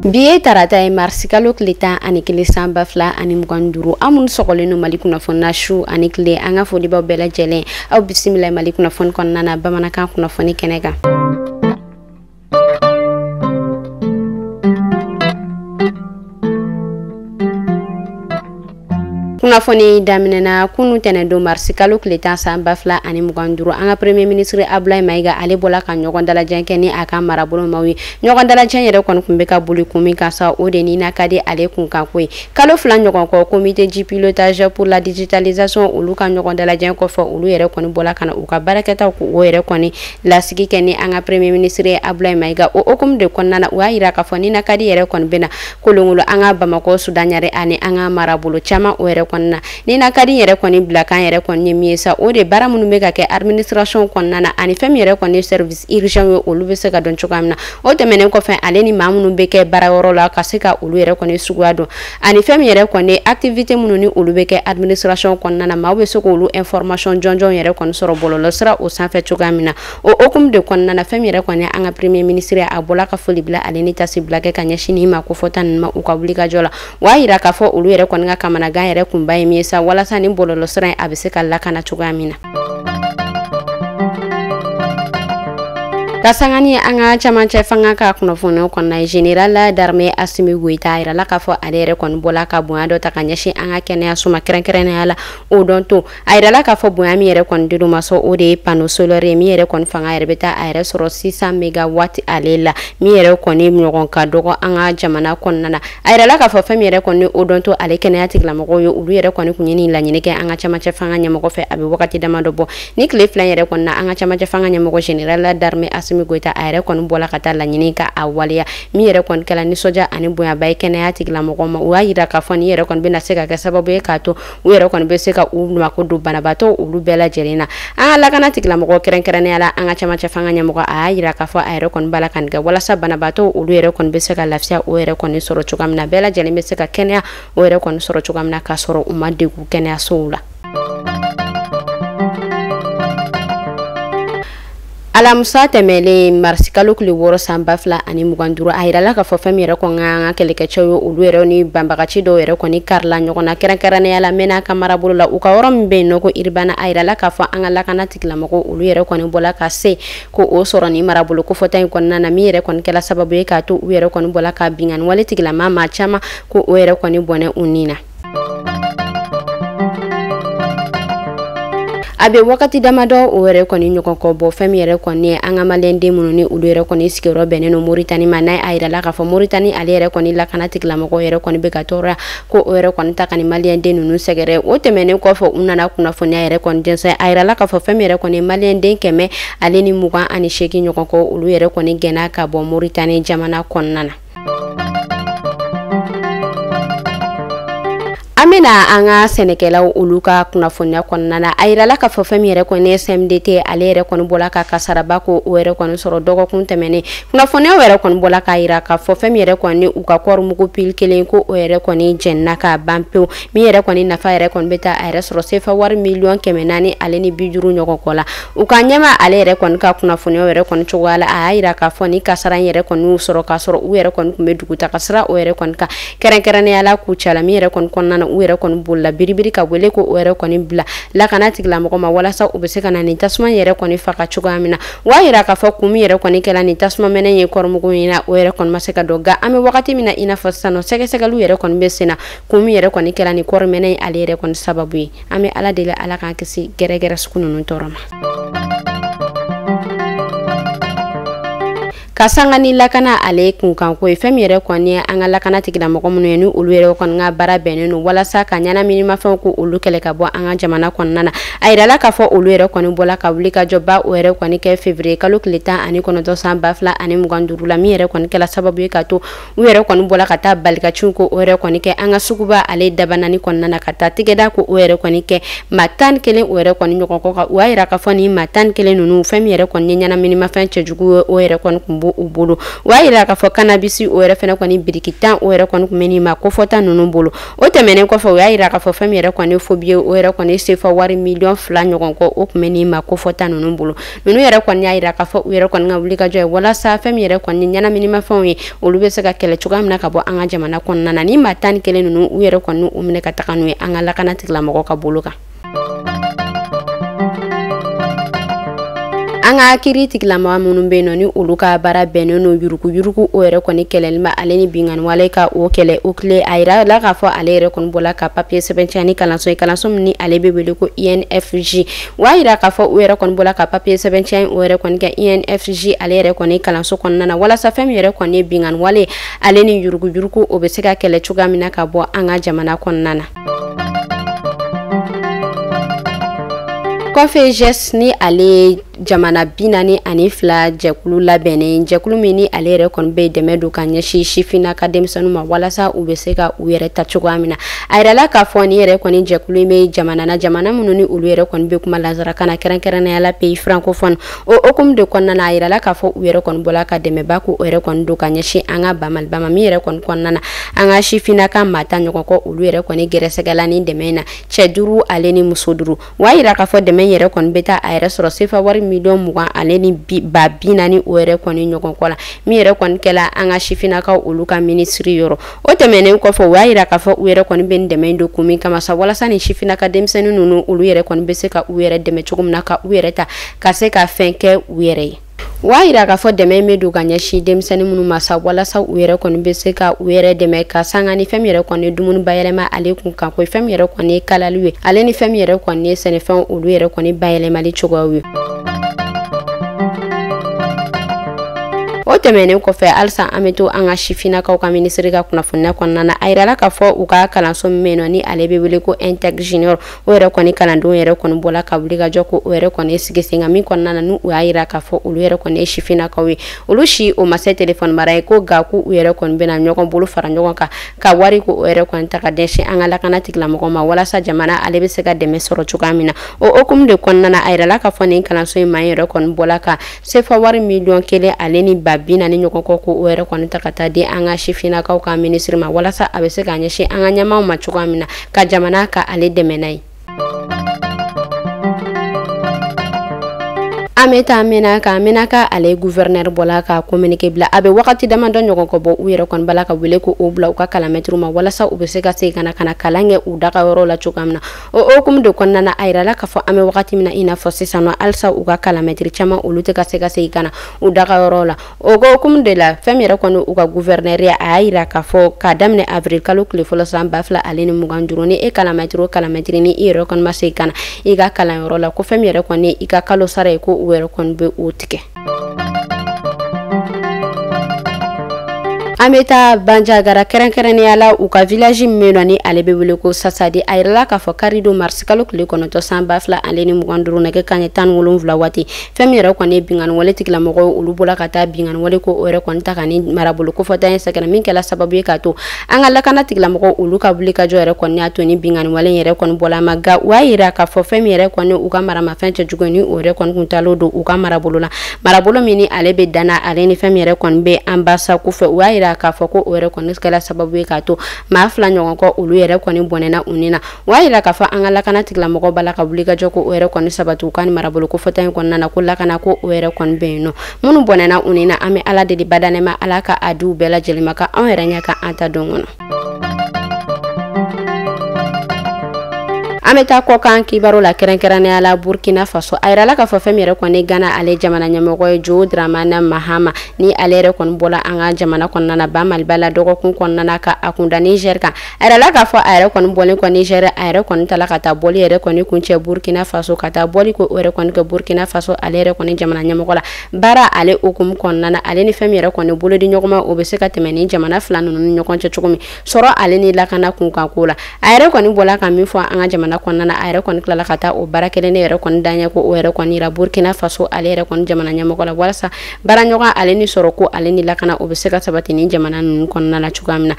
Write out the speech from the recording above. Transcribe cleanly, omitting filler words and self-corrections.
Bi ye tarata ye marisi kalo tile 11 san 2025. Aw minnu sɔgɔlen don Mali kunnafoni na su ani tile, an ka folibaw bɛɛ lajɛlen aw bisimila Mali kunnafoni kɔnɔna na bamanankan kunnafoni kɛnɛ kan. Kunnafoni daminɛna kunu tɛnɛn don marisi kalo tile 10 san 2025. An ka premier ministre Abdoulaye Maïga ale bɔla ka ɲɔgɔn dalajɛ kɛ ni a ka marabolo maaw ye. Ɲɔgɔn dalajɛ yɛrɛ kɔni tun bɛ ka boli kun min kan sa, o de ni n'a ka di ale kunkanko ye. Kalo 2 ɲɔgɔn kɔ, comité du pilotage pour la digitalisation olu ka ɲɔgɔn dalajɛ kɔfɛ, olu yɛrɛ kɔni bɔla ka na u ka baarakɛtaw k'o yɛrɛ kɔni lasigi kɛ ni an ka premier ministre Abdoulaye Maïga. O hukumu de kɔnɔna na, u y'a yira k'a fɔ ni n'a ka di yɛrɛ kɔni bɛna kolongolo an ka Bamakɔ Sudan ani an ka marabolo caman o yɛrɛ kɔnɔna na. Ni n'a ka di yɛrɛ kɔni bila kan yɛrɛ kɔni ye min ye sa, o de baara minnu bɛ ka kɛ administration kɔnɔna na ani fɛn min yɛrɛ kɔni service urgent ye, olu bɛ se ka dɔn cogoya min na. O tɛmɛnen kɔfɛ, ale ni maa minnu bɛ kɛ baarayɔrɔ la ka se ka olu yɛrɛ kɔni suguya dɔn, ani fɛn min yɛrɛ kɔni activité minnu ni olu bɛ kɛ administration kɔnɔna na, maaw bɛ se k'olu information jɔnjɔn yɛrɛ kɔni sɔrɔ bɔlɔlɔsira o sanfɛ cogoya min na. O hukumu de kɔnɔna na, fɛn min yɛrɛ kɔni an ka premier ministre a bɔla ka foli bila ale ni tasi bila kɛ ka ɲɛsin nin ma kofɔta ninnu ma u ka wulikajɔ la. O y'a yira k'a fɔ olu yɛrɛ kɔni ka kamanagan yɛrɛ kunba ye min ye sa, walasa ni bɔlɔlɔsira in a bɛ se ka lakana cogoya min na. Ka sanga ni an ka camancɛ fanga ka kunnafoniw kɔnɔna ye, général d'armée Assimi Goïta a yirala k'a fɔ ale yɛrɛ kɔni bɔla ka bonya dɔ ta ka ɲɛsin an ka kɛnɛyaso ma, kɛrɛnkɛrɛnnenya la o dɔn to. A yirala k'a fɔ bonya min yɛrɛ kɔni dir'u ma so, o de ye panneau solaire ye, min yɛrɛ kɔni fanga yɛrɛ bɛ taa a yɛrɛ sɔrɔ 600 mégawatt ale la, min yɛrɛ kɔni ɲɔgɔn ka dɔgɔ an ka jamana kɔnɔna na. A yirala k'a fɔ fɛn min yɛrɛ kɔni o dɔn to ale kɛnɛya tigilamɔgɔw ye, olu yɛrɛ kɔni kun ye nin laɲini kɛ an ka camancɛ fanga ɲɛmɔgɔ fɛ a bɛ wagati damadɔ bɔ. Ni tile 2 yɛrɛ kɔni na, an ka camancɛ fanga ɲɛmɔgɔ général d'armée Assimi Goïta a yɛrɛ kɔni bɔla ka taa laɲini ka a waleya, min yɛrɛ kɔni kɛla nisɔndiya ani bonyaba ye kɛnɛya tigilamɔgɔw ma. U y'a yira k'a fɔ nin yɛrɛ kɔni bɛna se ka kɛ sababu ye k'a to u yɛrɛ kɔni bɛ se ka u mako don banabaatɔ olu bɛɛ lajɛlen na. An ka lakana tigilamɔgɔw kɛrɛnkɛrɛnnenya la an ka camancɛ fanga ɲɛmɔgɔ a y'a yira k'a fɔ a yɛrɛ kɔni b'a la ka nin kɛ walasa banabaatɔ olu yɛrɛ kɔni bɛ se ka lafiya o yɛrɛ kɔni sɔrɔ cogoya min na, bɛɛ lajɛlen bɛ se ka kɛnɛya o yɛrɛ kɔni sɔrɔ cogoya min na k'a sɔrɔ u ma degun kɛnɛyasow la. Alamisa tɛmɛlen marisi kalo tile 6 san 2025, a yirala k'a fɔ fɛn min yɛrɛ kɔni an ka kɛlɛkɛcɛw ye, olu yɛrɛ ni banbagaci dɔw yɛrɛ kɔni karila ɲɔgɔn na, kɛrɛnkɛrɛnnenya la Mɛna ka marabolo la, u ka yɔrɔ min bɛ yen nɔ ko Iribana. A yirala k'a fɔ an ka lakana tigilamɔgɔw olu yɛrɛ kɔni bɔla ka se ko o sɔrɔ nin marabolo kofɔta in kɔnɔna na, min yɛrɛ kɔni kɛla sababu ye k'a to u yɛrɛ kɔni bɔla ka binkanni wale tigilama maa caman ko o yɛrɛ kɔni bɔnɛ u ni na. A bɛ wagati damadɔ o yɛrɛ kɔni ɲɔgɔn kɔ bɔ, fɛn min yɛrɛ kɔni ye an ka maliyɛnden minnu ni olu yɛrɛ kɔni sigiyɔrɔ bɛnnen don Moritani ma, n'a a yirala k'a fɔ Moritani ale yɛrɛ kɔni lakana tigilamɔgɔw yɛrɛ kɔni bɛ ka tɔɔrɔya ko o yɛrɛ kɔni ta ka nin maliyɛnden ninnu sɛgɛrɛ. O tɛmɛnen kɔfɛ, u nana kunnafoniya yɛrɛ kɔni jɛnsɛn, a yirala k'a fɔ fɛn min yɛrɛ kɔni ye maliyɛnden 128 ɲɔgɔn kɔ, olu yɛrɛ kɔni gɛnna ka bɔ Moritani jamana kɔnɔna na. An bɛna an ka sɛnɛkɛlaw olu ka kunnafoniya kɔnɔna na, a yirala k'a fɔ fɛn min yɛrɛ kɔni ye CMDT ale yɛrɛ kɔni bɔla ka kasaraba ko o yɛrɛ kɔni sɔrɔ dɔgɔkun tɛmɛnen. Kunnafoniyaw yɛrɛ kɔni bɔla k'a yira k'a fɔ fɛn min yɛrɛ kɔni u ka kɔɔri mugu pili kelen ko o yɛrɛ kɔni jɛnna ka ban pewu, min yɛrɛ kɔni nafa yɛrɛ kɔni bɛ taa a yɛrɛ sɔrɔ sefa wari 450 miliyɔn ɲɔgɔn kɔ la. U ka ɲɛma ale yɛrɛ kɔni ka kunnafoniyaw yɛrɛ kɔni cogoya la, a y'a yira k'a fɔ ni kasara in yɛrɛ kɔni y'u sɔrɔ k'a sɔrɔ u yɛrɛ kɔni tun bɛ dugutaga sira o yɛrɛ kɔni kan, kɛrɛnkɛrɛnnenya la Kucala, min yɛrɛ kɔni kɔnɔna na u yɛrɛ kɔni bolila biribiri ka wele ko o yɛrɛ kɔni bila lakana tigilamɔgɔ ma walasa u bɛ se ka na nin tasuma yɛrɛ kɔni faga cogoya min na. O y'a yira k'a fɔ kun min yɛrɛ kɔni kɛla nin tasuma mɛnɛ ye kɔrɔmugu in na, o yɛrɛ kɔni ma se ka dɔn, nka an bɛ wagati min na i n'a fɔ sisan nɔ, sɛgɛsɛgɛliw yɛrɛ kɔni bɛ sen na kun min yɛrɛ kɔni kɛla nin kɔri mɛnɛ in ale yɛrɛ kɔni sababu ye. An bɛ Ala deli Ala k'an kisi gɛrɛgɛrɛ sugu ninnu tɔɔrɔ ma. Ka sanga ni lakana ale kunkanko ye, fɛn min yɛrɛ kɔni ye an ka lakana tigilamɔgɔ minnu ye ni olu yɛrɛ kɔni ka baara bɛnnen don walasa ka ɲɛnaminimafɛnw ko olu kɛlɛ ka bɔ an ka jamana kɔnɔna na, a yirala k'a fɔ olu yɛrɛ kɔni bɔla ka wuli ka jɔba o yɛrɛ kɔni kɛ février kalo tile 19 san 2025 la, min yɛrɛ kɔni kɛla sababu ye ka to u yɛrɛ kɔni bɔla ka taa balikaciw ko o yɛrɛ kɔni kɛ an ka suguba ale dabanani kɔnɔna na, ka taa tigɛda ko o yɛrɛ kɔni kɛ maa 11 o yɛrɛ kɔni ɲɔgɔn kɔ kan. U y'a yira k'a fɔ nin maa 11 ninnu, fɛn min yɛrɛ kɔni ye ɲɛnaminimafɛn cɛjugu ye, o yɛrɛ kɔni kun b'o b'u bolo. O y'a yira k'a fɔ cannabis o yɛrɛ fɛnɛ kɔni biriki 10 o yɛrɛ kɔni tun bɛ nin ma kofɔta ninnu bolo. O tɛmɛnen kɔfɛ, o y'a yira k'a fɔ fɛn min yɛrɛ kɔni fobie o yɛrɛ kɔni sefa wari miliyɔn 2 ɲɔgɔn kɔ o tun bɛ nin ma kofɔta ninnu bolo. Ninnu yɛrɛ kɔni y'a yira k'a fɔ u yɛrɛ kɔni ka wulikajɔ ye walasa fɛn min yɛrɛ kɔni ɲɛnaminimafɛnw ye olu bɛ se ka kɛlɛ cogoya min na ka bɔ an ka jamana kɔnɔna na. Ni maa 11 ninnu u yɛrɛ kɔni u minɛ ka taga n'u ye an ka lakana tigilamɔgɔw ka bolo kan. An ka kiiri tigilamɔgɔ minnu bɛ yen nɔ ni olu ka baara bɛnnen don yuruguyurugu o yɛrɛ kɔni kɛlɛli ma ale ni binkanni wale ka o kɛlɛ o tile, a yira la k'a fɔ ale yɛrɛ kɔni bɔla ka papiye sɛbɛntiya ni kalanso ye, kalanso min ni ale bɛ wele ko INFJ. O y'a yira k'a fɔ u yɛrɛ kɔni bɔla ka papiye sɛbɛntiya o yɛrɛ kɔni kɛ INFJ ale yɛrɛ kɔni kalanso kɔnɔna na walasa fɛn min yɛrɛ kɔni ye binkanni wale ale ni yuruguyurugu o bɛ se ka kɛlɛ cogoya min na ka bɔ an ka jamana kɔnɔna na. Kɔfɛ GES ni ale jamana 42 jɛkulu labɛnnen, jɛkulu min ni ale yɛrɛ kɔni bɛ dɛmɛ don ka ɲɛsin sifinnaka denmisɛnninw ma walasa u bɛ se ka u yɛrɛ ta cogoya min na. A yirala k'a fɔ nin yɛrɛ kɔni jɛkulu in bɛ jamana na, jamana minnu ni olu yɛrɛ kɔni bɛ kuma nanzarakan na, kɛrɛnkɛrɛnnenya la pays francophone. O hokumu de kɔnɔna na, a yirala k'a fɔ u yɛrɛ kɔni bɔla ka dɛmɛba k'o yɛrɛ kɔni don ka ɲɛsin an ka ba Maliba ma, min yɛrɛ kɔni kɔnɔna na an ka sifinnaka maa 10 ɲɔgɔn kɔ olu yɛrɛ kɔni gɛrɛsɛgɛla ni dɛmɛ in na, cɛ 5 ale ni muso 5. O y'a yira k'a fɔ dɛmɛ yɛrɛ kɔni bɛ taa a yɛrɛ sɔrɔ sefa wari miliyɔn 20 ale ni 40 o yɛrɛ kɔni ɲɔgɔn kɔ la, min yɛrɛ kɔni kɛla an ka sifinnakaw olu ka minisiri yɔrɔ. O tɛmɛnen kɔfɛ, o y'a yira k'a fɔ u yɛrɛ kɔni bɛ nin dɛmɛ in don kun min kama sa, walasa nin sifinnaka denmisɛnnin ninnu olu yɛrɛ kɔni bɛ se ka u yɛrɛ dɛmɛ cogo min na, ka u yɛrɛ ta ka se ka fɛn kɛ u yɛrɛ ye. O y'a yira k'a fɔ dɛmɛ bɛ don ka ɲɛsin denmisɛnnin minnu ma sa, walasa u yɛrɛ kɔni bɛ se ka u yɛrɛ dɛmɛ ka sanga ni fɛn min yɛrɛ kɔni dumuni bayɛlɛma ale kun kan, ko fɛn min yɛrɛ kɔni ye kalali ye ale ni fɛn min yɛrɛ kɔni ye sɛnɛfɛnw olu yɛrɛ kɔni bayɛlɛmali cogoyaw ye. O tɛmɛnen kɔfɛ, halisa an bɛ to an ka sifinnakaw ka minisiri ka kunnafoniya kɔnɔna na. A yirala k'a fɔ u ka kalanso min bɛ yen nɔ ni ale bɛ wele ko Intec Junior, o yɛrɛ kɔni kalandenw yɛrɛ kɔni bɔla ka wuli ka jɔ ko o yɛrɛ kɔni sigi sen kan, min kɔnɔna na n'u y'a yira k'a fɔ olu yɛrɛ kɔni ye sifinnakaw ye, olu si o ma se telefɔni mara ye, ko nka k'u yɛrɛ kɔni bɛna ɲɔgɔn bolo fara ɲɔgɔn kan ka wari ko o yɛrɛ kɔni ta ka dɛsɛ an ka lakana tigilamɔgɔw ma walasa jamana ale bɛ se ka dɛmɛ sɔrɔ cogoya min na. O hokumu de kɔnɔna na, a yirala k'a fɔ nin kalanso in maa yɛrɛ kɔni bɔla ka sefa wari miliyɔn 1 ale ni 40 ɲɔgɔn kɔ ko o yɛrɛ kɔni ta ka taa di an ka sifinnakaw ka minisiri ma walasa a bɛ se ka ɲɛsin an ka ɲɛmaaw ma cogoya min na ka jamana ka ale dɛmɛ n'a ye. An bɛ taa Menaka. Menaka ale gouverneur bɔla ka communiqué bila, a bɛ wagati damadɔ ɲɔgɔn kɔ bɔ, u yɛrɛ kɔni bala ka wele ko o bila u ka kalanmɛtiriw ma walasa u bɛ se ka segin ka na kalan kɛ u daga yɔrɔ la cogoya min na. O hokumu de kɔnɔna na, a yirala k'a fɔ an bɛ wagati min na i n'a fɔ sisan nɔ, halisa u ka kalanmɛtiri caman olu tɛ ka se ka segin ka na u daga yɔrɔ la. O hokumu de la, fɛn min yɛrɛ kɔni u ka gouverneur a y'a yira k'a fɔ k'a daminɛ avril kalo tile fɔlɔ san 2025, ni e kalanmɛtiri o kalanmɛtiri ni i yɛrɛ kɔni ma segin ka na i ka kalanyɔrɔ la, ko fɛn min yɛrɛ kɔni i ka kalo sara ye ko u yɛrɛ kɔni bɛ o tigɛ. An bɛ taa Banjagara, kɛrɛnkɛrɛnnenya la u ka village min bɛ yen nɔ ni ale bɛ wele ko Sasadi. A yirala k'a fɔ kari don marisi kalo tile 9 san 2025 nɛgɛ kanɲɛ 17 waati, fɛn min yɛrɛ kɔni ye binkanni wale tigilamɔgɔw olu bɔla ka taa binkanni wale ko o yɛrɛ kɔni ta ka ni marabolo kofɔta in sɛgɛrɛ, min kɛla sababu ye k'a to an ka lakana tigilamɔgɔw olu ka wuli ka jɔ yɛrɛ kɔni y'a to ni binkanni wale yɛrɛ kɔni bɔla a ma. Nka u y'a yira k'a fɔ fɛn min yɛrɛ kɔni u ka maramafɛn cɛjugu ni o yɛrɛ kɔni kun taalen don u ka marabolo la, marabolo min ni ale bɛ danna ale ni fɛn min yɛrɛ kɔni bɛ an basa kɔfɛ. U y'a yira k'a fɔ ko o yɛrɛ kɔni kɛla sababu ye k'a to maa 2 ɲɔgɔn kɔ olu yɛrɛ kɔni bɔnɛna u ni na. O y'a yira k'a fɔ an ka lakana tigilamɔgɔw b'a la ka wuli ka jɔ ko o yɛrɛ kɔni sabati u ka ni marabolo kofɔta in kɔnɔna na, ko lakana ko o yɛrɛ kɔni bɛ yen nɔ. Minnu bɔnɛna u ni na, an bɛ Ala deli badanɛma Ala ka a di u bɛɛ lajɛlen ma, ka anw yɛrɛ ɲɛ ka an ta don kɔnɔ. An bɛ taa kɔkan kibaru la, kɛrɛnkɛrɛnnenya la Burkina Faso. A yirala k'a fɔ fɛn min yɛrɛ kɔni Ghana ale jamana ɲɛmɔgɔ ye Joe Dramani Mahama ni ale yɛrɛ kɔni bɔla an ka jamana kɔnɔna na ba Maliba la dɔgɔkun kɔnɔna na ka a kunda Niger kan. A yirala k'a fɔ a yɛrɛ kɔni bɔlen kɔ Niger, a yɛrɛ kɔni taala ka taa bɔli yɛrɛ kɔni kuncɛ Burkina Faso, ka taa bɔli ko o yɛrɛ kɔni kɛ Burkina Faso ale yɛrɛ kɔni jamana ɲɛmɔgɔ la. Baara ale hukumu kɔnɔna na, ale ni fɛn min yɛrɛ kɔni bolodi ɲɔgɔn ma o bɛ se ka tɛmɛ ni jamana fila ninnu ni ɲɔgɔn cɛ cogo min, sɔrɔ ale ni lakana kunkan ko la. A yɛrɛ kɔni bɔla ka min fɔ an ka jamana kɔnɔna na, a yɛrɛ kɔni tilala ka taa o baara kelen ne yɛrɛ kɔni daɲɛ ko o yɛrɛ kɔni yira Burkina Faso ale yɛrɛ kɔni jamana ɲɛmɔgɔ la, walasa baaraɲɔgɔn ale ni sɔrɔ ko ale ni lakana o bɛ se ka sabati ni jamana ninnu kɔnɔna na cogoya min na.